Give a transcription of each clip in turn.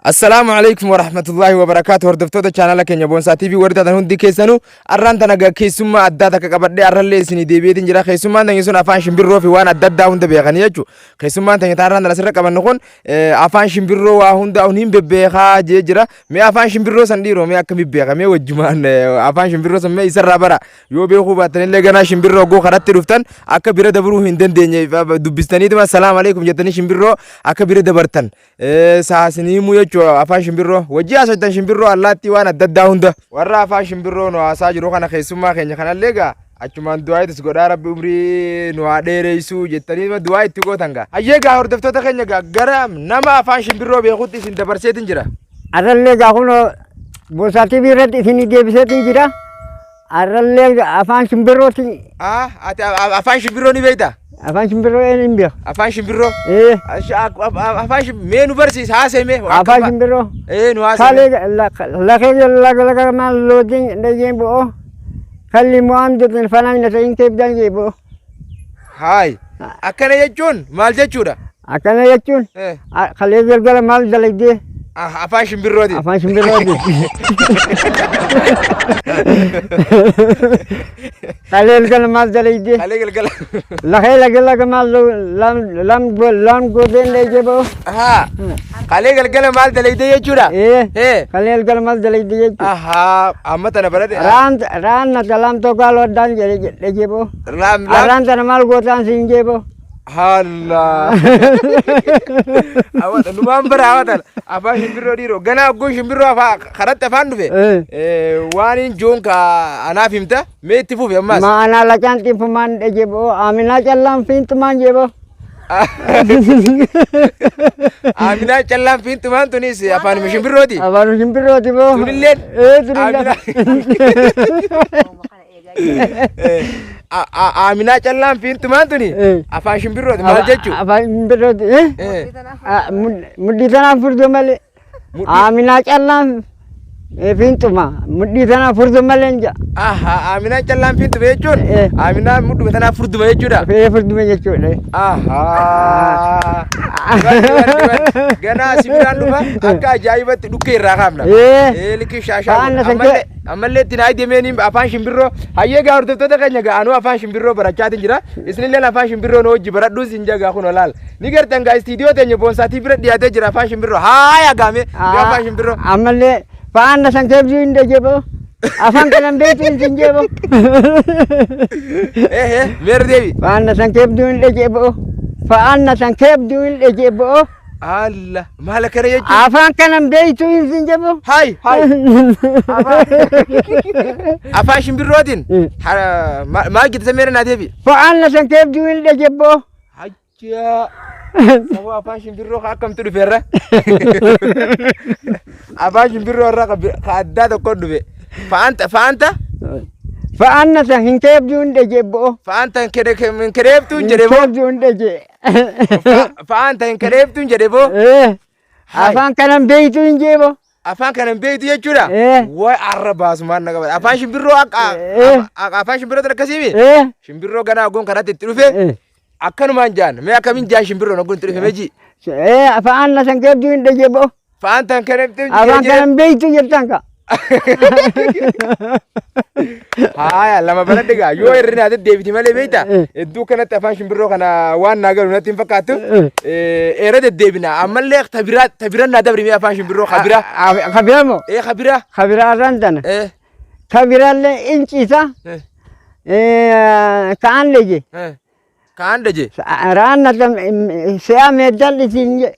Assalaamu alaikum warahmatullahi wabarakaatu. Hordoftoota chaanala keenya Boonsaa TV warri taatan hundi keessanuu, arraan tana keessummaa addaa takka qabadhee arrallee isinii deebi'eetiin jira. Keessummaan tanya sun afaan shimbirroo fi waan adda addaa hunda beekanii jechuudha. Keessummaan tanya arraan tana asirra qabannu kun afaan shimbirroo waa hunda hin bebbeekaa jee jira. Mee afaan shimbirroo san dhiiroo mee akkami beeka? Mee wajjumaan afaan shimbirroo san mee isarraa bara. Yoo beekuu baattanillee ganaa shimbirroo hogguu karatti dhuftan akka bira dabruu hin dandeenye dubbistaniituma salaam alaikum jettanii shimbirroo akka bira dabartan saasinii himuu jechuudha. Afaan shimbirroo wajji haasoftan, shimbirroo, allaattii, waan adda addaa hunda. Warra afaan shimbirroo nu haasaa jiru kana, keessummaa keenya kanallee gaa achumaan du'aa ittis godhaa, rabbi umrii nu haa dheereessuu jettanii du'aa itti gootan gaa. Hayyee gaa, hordoftoota keenya gaa, gara nama afaan shimbirroo beekutti isin dabarseetin jira. Arrallee gaa kunoo Boonsaa TV irratti isinii deebiseetiin jira. Arrallee afaan shimbirrooti. Ah, ati afaan shimbirroo ni beektaa? Afaan shimbirroo een hin beeku. Afaan shimbirroo? Ee. Afaan mee nu barsiis, haasee mee. Afaan shimbirroo. Ee, nu haasee. Kalee lakee laga laga maal loodiin dhageen bo'oo. Kalli mo'aan jedhan fanaan na ta'in keebdaan jee bo'oo. Haay. Akkana jechuun maal jechuudha? Akkana jechuun kalee galgala maal dalagdee? Ah, afaan shimbirrooti. Afaan shimbirrooti. Kalee galgala maal dalagdee? Kalee galgala. Lakee laga laga maal lam lam lam godeen dhagee bo'oo. Ahaa. Kalee galgala maal dalagdee jechuudha? Ee. Kalee galgala maal dalagdee jechuudha. Ahaa. Amma tana baradhe. Raan raan na talam tokko loddaan jedhe dhagee bo'oo. Raam raam. Arraan tana maal gootaan siin jee bo'oo. Haala. Hawwata numaan bara hawwatan afaan shimbirroo dhiiroo ganaa ogguun shimbirroo afaan karatti afaan dhufe waan hin joon ka anaaf himta, mee itti fufi ammaas. Maanaa lacaan xinfumaan dhagee bo'oo. Aminaa callaan fiinxumaan jee bo'oo. Aminaa callaan fiinxumaan tunis afaan shimbirrooti. Afaan shimbirrooti bo'oo. Tunilleen? Ee, tunillee. Aminaa callaan fiinxumaan tuni afaan shimbirrooti maal jechuu? Afaan shimbirrooti. Mudhii tanaan furdoo malee. Aminaa callaan fiinxuma. Mudhii tanaan furdoo malee hin ja'a. Aha, Aminaa callaan fiinxuma jechuun Aminaa mudhuma tanaaf furduma jechuudha. Ee, furduma jechuudha. Ahaa. Ganaa si biraan dhufa, akka ajaa'ibatti dhukkee irraa kaafna. Ee. Likki shaashaa. Faana san Ammallee ammallee itti naa deemee afaan shimbirroo. Hayyee gaa, hordoftoota keenya gaa, anuu afaan shimbirroo barachaatiin jira. Isinillee afaan shimbirroo nu hojii baradhuun sin jagaa kun olaal. Ni gartan gaa, istiidiyoo teenya Boonsaatii bira dhiyaatee jira afaan shimbirroo. Haaya gaame afaan shimbirroo. Ammallee faana san keebjuu hin dhagee bo'oo. Afaan kanan beektu hin sin jee bo'oo. Ee, meerri deebi. Faana san keebjuu hin dhagee bo'oo. Faana san keebjuu hin dhagee bo'oo. Alla, maal akkana jechuun? Afaan kanan beektu hin sin jee bo'oo. Haay haay. Afaan shimbirrootiin maal jette meera naa deebi. Faana san keebjuu hin dhagee bo'oo. Hajjaa. Saboo, afaan shimbirroo ka akkamtu dhufeerra? Afaan shimbirroo irraa ka addaa tokko dhufe. Fa'aanta fa'aanta. Faana san hin keebjuu hin dhagee bo'oo. Fa'aanta hin kedeeftuu hin jedhe boo. Keebjuu hin dhagee. Fa'aanta hin kedeeftuu hin jedhe boo. Ee. Afaan kanan beektu hin jee bo'oo. Afaan kana hin beektu jechuudha. Ee. Way, arra baasumaan na qabata. Afaan shimbirroo akka afaan shimbirroo tan akkasii mi? Ee. Shimbirroo ganaa oggoon kanatti itti dhufe akkanumaan jaan. Mee akkamiin jaan shimbirroon oggoon itti dhufe meji? Ee, afaan san keebjuu hin dhagee bo'oo. Fa'aan tan kedeeftuu hin Afaan jedhe. kanan beektu jettan ka. Haaya, lama baradhe gaa, yoo irri naa deddeebiti malee beekta, iddoo kanatti afaan shimbirroo kana waan naa galu natti hin fakkaattu. Eera deddeebina ammallee tabira tabira naa dabri, mee afaan shimbirroo kabira. Kabira moo? Ee, kabira. Kabira arraan tana. Kabirallee in ciisa. Ka'an leje. Kaan daje. Raan na se'a meeddal isin je.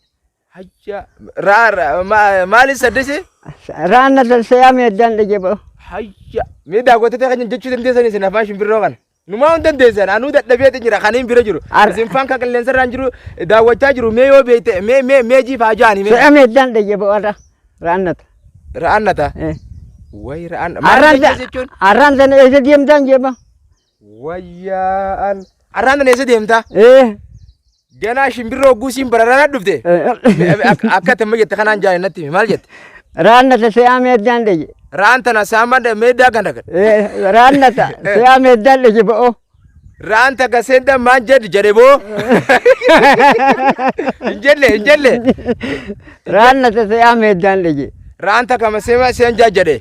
Hayya, raa maali saddisi? Raan na se'a meeddal leje bo'o. Hayya, mee daawwattoota keenya jechuu dandeessan isin afaan shimbirroo kana? Numaa hin dandeessan, anuu dadhabeetu jira kan hin bira jiru. Isin faan kan qilleensa irraan jiru daawwachaa jiru, mee yoo beekte mee mee mee jiif haa jaani mee. Se'a meeddal leje bo'o irra. Raan nata. Ra'annata. Way, ra'an maal jechuun? Arraan tana eessa deemtaan jee bo'o. Wayyaa, arraan tana eessa deemtaa? Ee. Ganaa shimbirroo hogguu siin bararaan dhufte. Akka ati amma jette kanaan jaani natti himi, maal jette? Raan nata se'a meeddal leje. Ra'an tana saama meeddaa kana. Raan nata se'a meeddal leje bo'o. Ra'aan takka seenta maan jedhu jedhe boo. Hin jelle hin jelle. Ra'aan na tasee ameeddaan dhije. Ra'aan takka maseema seen jaa jedhe.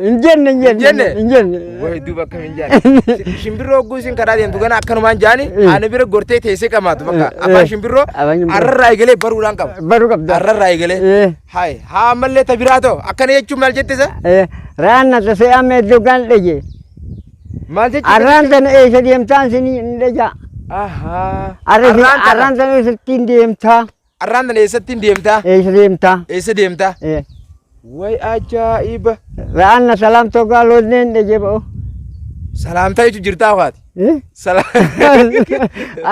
Hin jenne hin Hin jenne jenne? hin jenne. Wayi duuba akkam hin jaani. Shimbirroo hogguu isin karaa deemtu gana akkanumaan jaani ani bira gortee teessee qamaatu bakka afaan shimbirroo Afaan shimbirroo. arrarraa eegalee baruudhaan qaba. Baruu qabda. Arrarraa eegalee. Hayi haa ammallee ta biraa ta'u akkana jechuun maal jette isa? Ra'aan na tasee ameedduu gaan dhije. Maal jechuun? Arraan tana eessa deemtaan sinii hin dhija. Ahaa. Arraan tana eessattiin deemtaa? Arraan tana eessattiin deemtaa? Eessa deemtaa? Eessa deemtaa? Way ajaa'iba! Ra'aan na salaam togaa loonneen dhije ba'u. Salaamtaa jechuun jirtaa waati.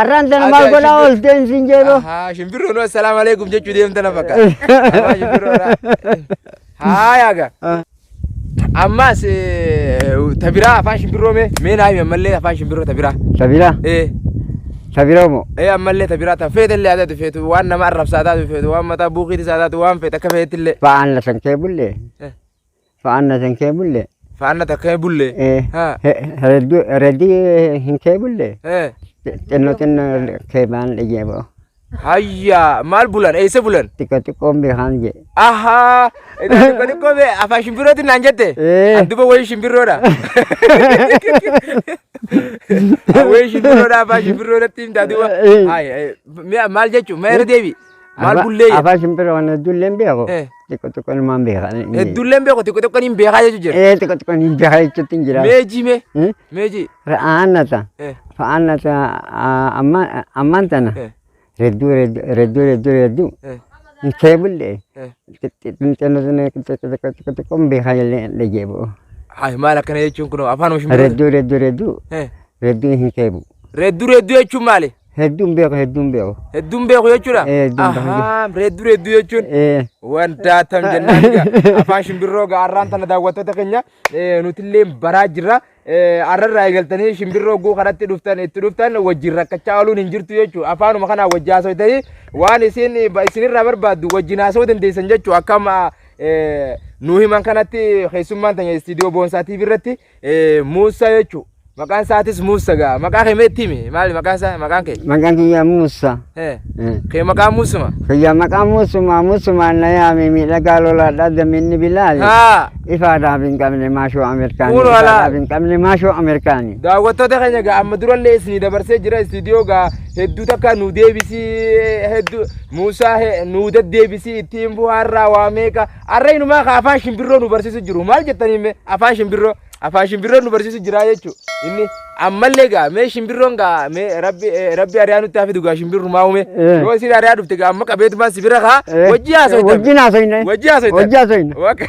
Arraan tana maal godhaa oolteen siin jedhu. Ahaa shimbirroon assalaamu alaikum jechuu deemta na fakkaata. Afaan shimbirroodha. Haa yaaga. Ammas ta biraa afaan shimbirroo mee mee naa himi ammallee afaan shimbirroo ta biraa. Sabira Eh sabira moo eh ammallee ta biraa ta feetellee haa taatu feetu waan nama arrabsaa taatu feetu waan mataa buuqiitis haa taatu waan feete akka feetillee. Fa'aan na sankee bulle. Fa'aan na sankee bulle. Faana takka bulle. Haa. Redduu reddii hin kee bulle. Eh Xinnoo xinnoo kee baan dhijee ba'u. Hayya maal bulan eessa bulan? Xiqqoo xiqqoon beekaan jee. Ahaa xiqqoo xiqqoo bee afaan shimbirrootiin naan jette. Eh. Duba wayii shimbirroodha. Wayii shimbirroodha afaan shimbirroodhatti himtaa duba. Hayi maal jechuun mee irra deebi. Maal bullee jedhe? Afaan shimbirroo waan hedduullee hin beeku. Xiqqoo xiqqoon maan beeka. Hedduullee hin beeku xiqqoo xiqqoon hin beekaa jechuu jira. Xiqqoo xiqqoon hin beekaa jechuutti hin jira. Meejii mee? Meejii. Ra'aannata. Fa'aannata ammaan tana. Redduu redduu redduu redduu. Hin kee bullee. Xinnoo xinnoo xiqqoo xiqqoon beekaa illee dhagee bu'u. Hayi maal akkana jechuun kun afaan shimbirroo. Redduu redduu redduu. Redduu hin keebu. Redduu redduu jechuun maali? Hedduun beeku hedduun beeku. Hedduun beeku jechuudha? Hedduun beeku. Ahaa redduu redduu jechuun. Wanta tam jennaan egaa afaan shimbirroo egaa arraan tana daawwattoota keenya nutillee baraa jirra. Arrarraa eegaltanii shimbirroo guu kanatti dhuftan itti dhuftan wajjin rakkachaa ooluun hin jirtu jechuudha. Afaanuma kanaa wajji haasofitanii waan isin isinirraa barbaaddu wajjin haasa'uu dandeessan jechuudha. Akkam nu himan kanatti keessummaan tanya istiidiyoo Boonsaa TV irratti Muusaa jechuudha. Maqaan isaatis Muusaa gaa. Maqaa kee mee itti himi? Maali maqaan isaa? Maqaan kee? Maqaan kiyya Muusaa. Kee maqaan Muusuma? Kiyya maqaan Muusumaa Muusumaan na yaame miidhagaa lolaadhaa daminni bilaali. Haa. Ifaadhaaf hin qabne maashoo Ameerikaanii. Kuunoo alaa. Ifaadhaaf hin qabne maashoo Ameerikaanii. Daawwattoota keenya gaa amma durallee isinii dabarsee jira istiidiyoo gaa hedduu takka nu deebisii hedduu Muusaa nu deddeebisii ittiin bu'aarraa waa meeqa arra inumaa ka afaan shimbirroo nu barsiisu jiru maal jettanii mee afaan shimbirroo afaan shimbirroo nu barsiisu jira jechuudha inni ammallee gaa mee shimbirroon gaa mee rabbi rabbi ari'aa nutti haa fidu gaa shimbirrumaa uume yoo isin ari'aa dhufte gaa amma qabeetumaan si bira kaa wajji haasoytan Wajjin haasoyna. wajji haasoytan Wajji haasoyna. Waka.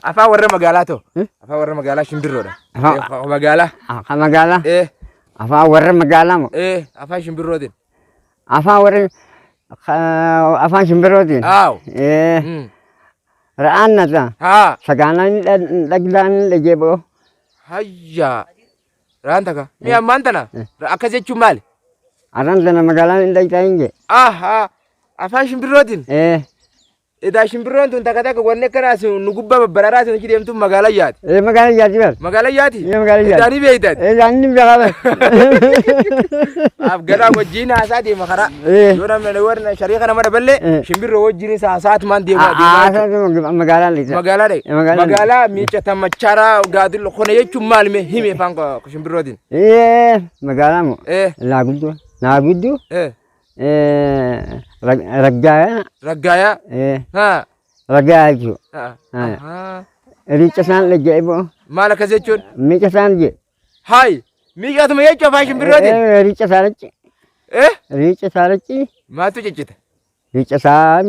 Afaan warra magaalaa ta'u. Afaan warra magaalaa shimbirroodha. Magaalaa. Afaan magaalaa. Afaan warra magaalaa moo? Afaan shimbirrootiin. Afaan warra afaan shimbirrootiin. Aaw. Ra'aan nata. Haa. Sagaanaan dhagdaan dhagee bo'o. Hayya. Ra'aan takka. Mi'a ammaan tana. Akkas jechuun maali? Arraan tana magaalaan hin dhagdaa hin jee. Ahaa. Afaan shimbirrootiin. Edaa shimbirroon tun takka takka wanni akkana as nu gubbaa babbararaa isin achi deemtuun magaalaa yaati. Magaalaa yaati bar. Magaalaa yaati? Magaalaa yaati. Edaa ni beektan. Edaa ni beekaa bar. Af ganaa wajjin haasaa deema karaa. Yoo namni warra shariika nama daballee shimbirroo wajjin isaa haasaatumaan deema deemaa jechuudha. Magaalaa lixa. Magaalaa dhaqe. Magaalaa dhaqe. Magaalaa miicata machaaraa gaadul kana jechuun maal mee hime afaan shimbirrootiin. Magaalaa moo? Laa guddoo. Laa guddoo. Raggaayaa. Raggaayaa. Haa. Raggaayaa jechuudha. Haa. Haa. Ahaa. Riica isaan dhagge'e boo. Maal akkas jechuun? Miica isaan je. Hayi. Miicatuma jechuun afaan shimbirrootiin. Riica saalachi. Riica saalachi. Maaltu ciccita? Riica isaa.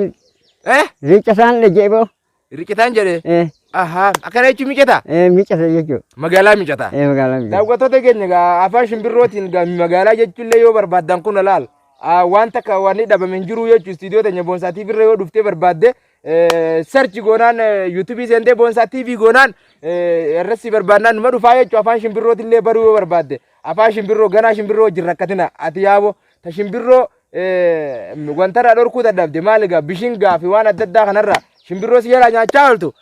Riica isaan dhagge'e boo. Riqitaan jedhee. Ahaa. Akkana jechuun miicata? Miica isa jechuudha. Magaalaa miicata. Magaalaa miicata. Daawwattoota keenya egaa afaan shimbirrootiin egaa magaalaa jechuullee yoo barbaaddan kun laal. Waan takka waan dhabame hin jiru jechuun istiidiyoo teenya Boonsaa TV irra yoo dhuftee barbaadde search goonaan yuutuubii seentee Boonsaa TV goonaan irratti barbaadnaan numa dhufaa jechuun afaan shimbirrootillee baruu yoo barbaadde afaan shimbirroo ganaa shimbirroo wajjin rakkatina ati yaaboo ta shimbirroo wantarraa dhorkuu dadhabde maal egaa bishingaa fi waan adda addaa kanarraa shimbirroo si jalaa nyaachaa ooltu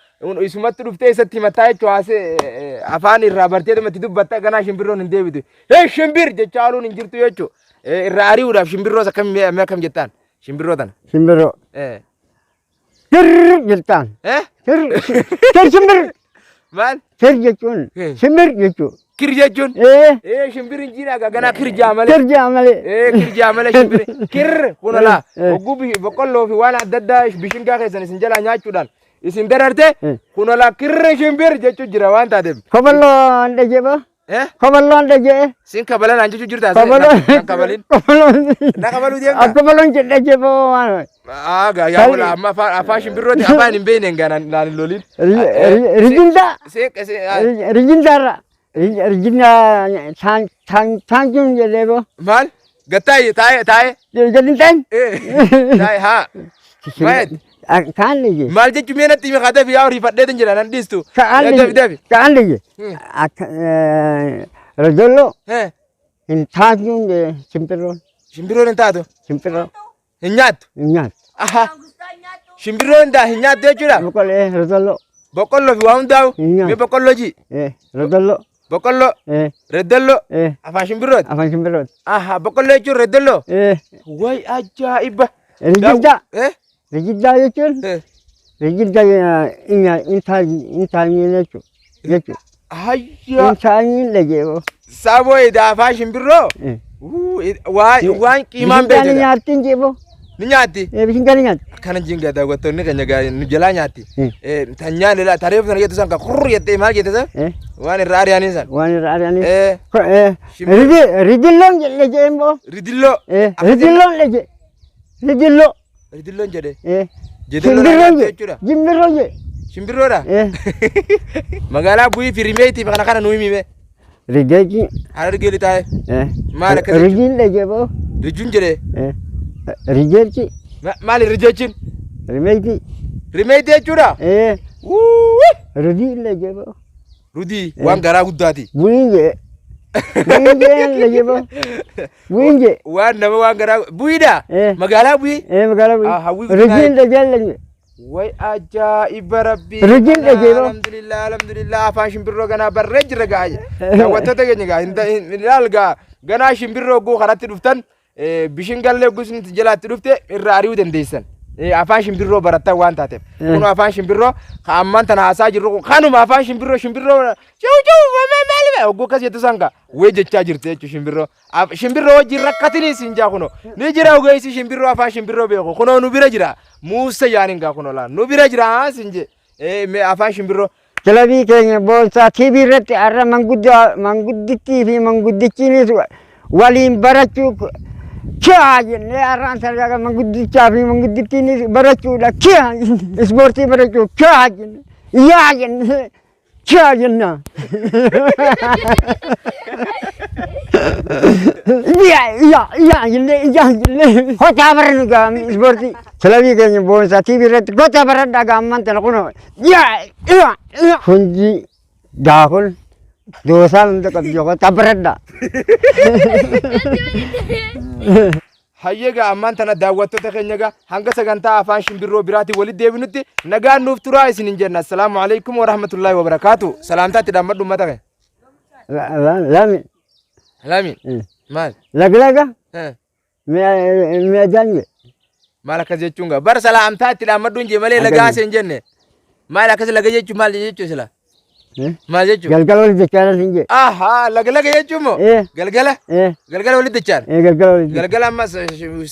Isumatti dhuftee isatti himataa jechuun haasee afaan irraa bartee itti dubbatta ganaa shimbirroon hin deebitu. Hee shimbir jechaa ooluun hin jirtu jechuudha. Irraa ari'uudhaaf shimbirroos akkam mee akkam jettaan shimbirroo tana. Shimbirroo. Kir jettaan. Kir kir shimbir. Maal? Kir jechuun shimbir jechuudha. Kir jechuun? Ee. Shimbir hin jiidha ganaa kir jaa malee. Kir jaa malee. Kir jaa malee shimbir. Kir kunalaa. Hogguu boqqolloo fi waan adda addaa bishingaa keessan isin jalaa nyaachuudhaan isin dararte kunalaa kirri shimbir jechuun jira waan taateef. Koballoon dhajjeba. Koballoon dhajjee. Sin kabalan aan jechuun jirta. Koballoon. Na kabalin. Koballoon. Na kabaluu deemta. Koballoon jedhajjeba waan. Aagaa yaa wala amma afaan afaan shimbirrooti afaan hin beekne ganaan naan hin lolin. Rijinda. Sin Rijindaarra. Rijinda taan taan taan jiru jedhee boo. Maal? Gattaaye taa'e taa'e. Gadi taan. Taa'e haa. Maal? Kaan lije. Maal jechuun mee natti himi kaatee fi yaa horii fadheetin jira nan dhiistu. Kaan Dafi lije. dafi. Kaan lije. Akka rojolloo hin taatuun jedhe simbirroon. Shimbirroon hin taatu. Simbirroo Hin nyaattu. hin nyaattu. Aha. Shimbirroon hin hin nyaattu jechuudha. Boqqolee rojolloo. Boqqolloo fi waa hundaa'u. Hin nyaattu. Mee boqqolloo ji. Rojolloo. Boqqolloo. Reddelloo. Afaan shimbirrooti. Afaan shimbirrooti. Aha boqqolloo jechuun reddelloo. Way ajaa'iba. Rijiddaa. Rijiddaa jechuun rijiddaa intaanyiin jechuudha. Hayya. Intaanyiin dhagee'oo. Saboo edaa afaan shimbirroo. Waan qiimaan Bishingaan beekte. nyaattiin jeeboo. Ni nyaatti. Bishingaan ni nyaatti. Akkana jinga daawwattoonni keenya nu jalaa nyaatti. Tan nyaanne laa tareef sana jettu san ka kurr jettee maal jette san? Waan irraa ari'anii san. Waan irraa ari'anii. Ridilloon jedhe jeen boo. Ridilloo. Ridilloon jedhe. Ridilloo. Ridilloon jedhe. Jedelloo Shimbirroon jedhe. jechuudha. Shimbirroon jedhe. Shimbirroodha. Magaalaa bu'ii fi rimeetii fi kana kana nu himime. Rijeeji. Harargee lixaa'e. Maal akkas Rijiin dhage boo. Rijuun jedhe. Rijeeji. Maali rijeechiin? Rimeetii. Rimeetii jechuudha? Rijiin dhage boo. Rudii waan garaa guddaati. Bu'iin jedhe. Bu'iin jedhe dhage boo. Bu'iin jedhe. Waan nama waan garaa bu'iidha. Magaalaa bu'ii. Magaalaa bu'ii. Hawwii guddaa. Rijiin dhage dhage. Way ajaa'iba rabbii. Rijiin dhage boo. Alhamdulillah alhamdulillah afaan shimbirroo ganaa barree jira gaa. Daawwattoota keenya gaa hin ilaal gaa ganaa shimbirroo guu karatti dhuftan bishin gallee gusni jalaatti dhufte irraa ari'uu dandeessan. Afaan shimbirroo barattan waan taateef. Kun afaan shimbirroo ka ammaan tana haasaa jirru kun kanuma afaan shimbirroo shimbirroo ciu ciu maal maal hogguu akkas jettu san gaa wee jechaa jirti jechuun shimbirroo. Shimbirroo wajjin rakkatanii siin jaa kunoo ni jira ogeessi shimbirroo afaan shimbirroo beeku kunoo nu bira jira muussa yaaniin gaa kunoo laa nu bira jira haa siin jee afaan shimbirroo. Kilabii keenya Boonsaa TV irratti har'a manguddittii fi manguddichiinis waliin barachuu kiyaa jennee har'aan sarara manguddichaa fi manguddittiinis barachuudha kiyaa ispoortii barachuu kiyaa jenne yaa jenne kiyaa jenna. Yaa yaa yaa jennee yaa jennee hotaa barannu gaa ispoortii. Kilabii keenya Boonsaa TV irratti goota baradhaa gaa ammaan tana kunoo yaa yaa yaa. Hundi daakul doosaa hunda qabdi goota baradhaa. Hayyee gaa ammaan tana daawwattoota keenya gaa hanga sagantaa afaan shimbirroo biraatiin walitti deebinutti nagaan nuuf turaa isinin jenna. Assalaamu alaikum warahmatullaahi wabarakaatu. Salaamtaatti dhaammadhu uummata kee. Lami. Lami. Maal? Laglaga. Mi'a jaanye. Maal akkas jechuun gaa bara salaamtaatti dhaammadhu hin jee malee lagaa hin jenne. Maal akkas laga jechuun maal jechuu sila? Maal jechuun? Galgala walitti dachaanan hin jee. Ahaa laglaga jechuun moo? Galgala? Galgala walitti dachaan? Galgala walitti. Galgala amma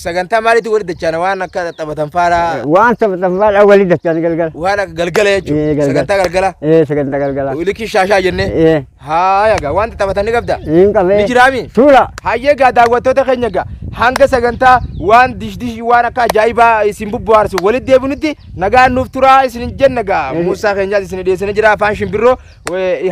sagantaa maaliitu walitti dachaana waan akka taphatan faaraa? Waan taphatan faaraa walitti dachaan galgala. Waan akka galgala jechuun. Sagantaa galgala. Sagantaa galgala. Likki shaashaa jennee. Haaya gaa waan taphatan ni qabda? Hin qabee. Ni jiraami? Suura. Hayyee gaa daawwattoota keenya gaa hanga sagantaa waan dish dish waan akka ajaa'ibaa isin bubbuhaarsu walitti deebinutti nagaan nuuf turaa isin jenna gaa Muusaa keenyaas isin dhiyeessanii jira afaan shimbirroo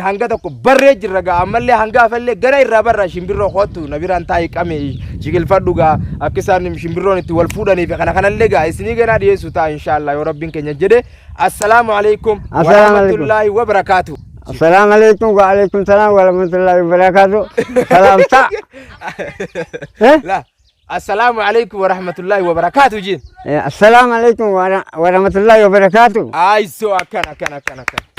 hanga tokko barree jirra gaa ammallee hanga hafallee gara irraa barra shimbirroo kootu na biraan taa'ii qame jiqilfadhu gaa akka isaan shimbirroon itti wal fuudhanii fi kana kanallee gaa isinii ganaa dhiyeessu ta'a inshaallah yoo rabbiin keenya jedhe. Assalaamu alaikum warahmatullaahi wabarakaatu. Assalamu alaikum wa alaikum salam wa rahmatullahi wa barakatuh. Salam ta. La. Assalaamu alaikum warahmatullahi wabarakaatu jiin. Assalaamu alaikum warahmatullahi wabarakaatu. Aayisoo, akkana akkana akkana akkana.